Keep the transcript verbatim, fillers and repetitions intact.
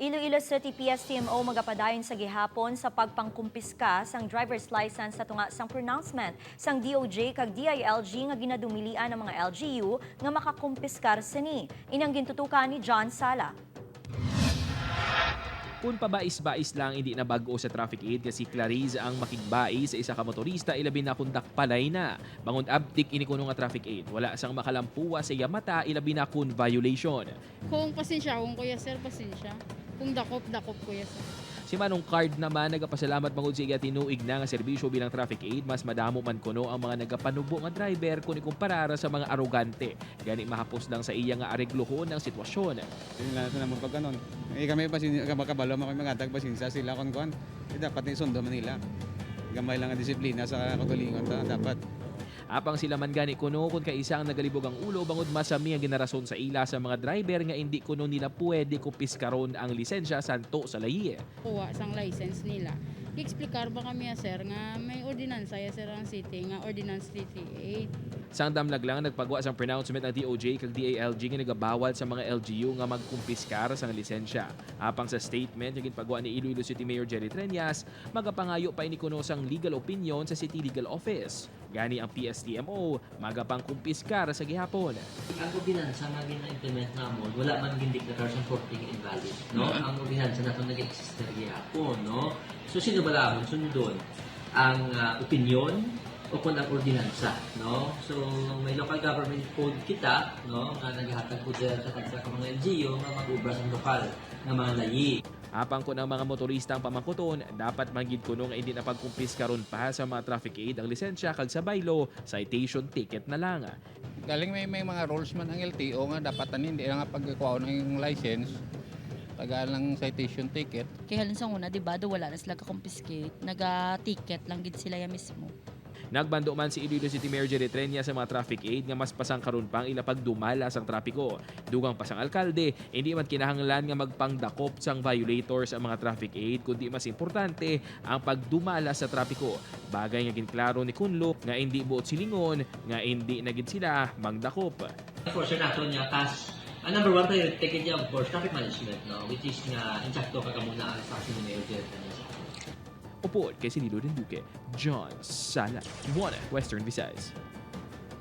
Iloilo City P S T M O magapadayon sa gihapon sa pagpangkumpiska sang driver's license sa tunga sang pronouncement sang D O J kag D I L G nga ginadumilian ang mga L G U nga makakumpiskar sini. Ini ang gintutukan ni John Sala. Kun pabais-bais lang, hindi na bag-o sa traffic aid nga si Clarice ang makigbai sa isa ka motorista, ilabi na kun dakpalay na. Bangod abtik ini kuno nga traffic aid, wala sang makalampuwa sa iya mata, ilabi na kun violation. Kung pasensya, kung kuya sir, pasensya. Kung dakop, dakop kuya sir. Si Manong Card naman nagapasalamat bangod sa iya tinuig na nga serbisyo bilang traffic aid, mas madamo man kuno ang mga nagapanubo nga driver kun ikumparar sa mga arogante. Gani mahapos lang sa iya nga areglohon ang sitwasyon. Yun lang sa naman pag kanon. Eh, kami pasin kabalo man kami magatag pasinsa sila kon kuan. Eh, dapat ni sundo man nila. Gamay lang ang disiplina sa kagalingon ta dapat. Apang sila man gani kuno kun kaisa ang nagalibog ang ulo bangod masami ang ginarason sa ila sa mga driver nga indi kuno nila pwede kumpiskaron ang lisensya santo sa layi. Kuha sang license nila. Gi-explicar ba kami ya sir nga may ordinansa ya sir ang city nga ordinance three three eight. Sang damlag lang nagpagwa sang pronouncement ang D O J kag D I L G nga nagabawal sa mga L G U nga magkumpiskar sang lisensya. Apang sa statement nga ginpagwa ni Iloilo City Mayor Jerry Treñas, magapangayo pa ini kuno sang legal opinion sa City Legal Office. Gani ang P S T M O magapangkumpiskar sa gihapon. Ang ordinansa nga gina-implement namon, wala man gindeklara sang korte nga invalid, no? Ang ordinansa nato nag-exist na gihapon, no? So sino bala amon sundon? Ang ah, opinyon o kon ang ordinansa, no? So may local government code kita, no, nga naghatag poder sa tagsa ka mga L G U nga mag-obra sa lokal nga mga layi. Apang kun ang mga motorista ang pamangkuton, dapat man gid kuno nga indi na pagkumpiskaron pa sa mga traffic aid ang lisensya kag sa bylaw, citation ticket na lang. Galing may, may mga rules man ang L T O nga dapat ani hindi lang pagkuhaon ang license, tagaan lang citation ticket. Kay halin sa una, di ba, do wala na sila ka-confiscate, naga-ticket lang gid sila ya mismo. Nagbando man si Iloilo City Mayor Jerry Treñas sa mga traffic aid nga mas pasangkaron pa ang ila pagdumala sang trapiko. Dugang pa sang alkalde, hindi man kinahanglan nga magpangdakop sang violators ang mga traffic aid, kundi mas importante ang pagdumala sa trapiko. Bagay nga ginklaro ni Kunlo nga hindi buot silingon nga hindi na gid sila mangdakop. Enforcer nato niya, kas ang number one priority gid niya, of course, traffic management, no, which is nga insakto ka kamuna ang sa ni Mayor Jerry Treñas. Upod kay Sinido Duque, John Sala, One Western Visayas.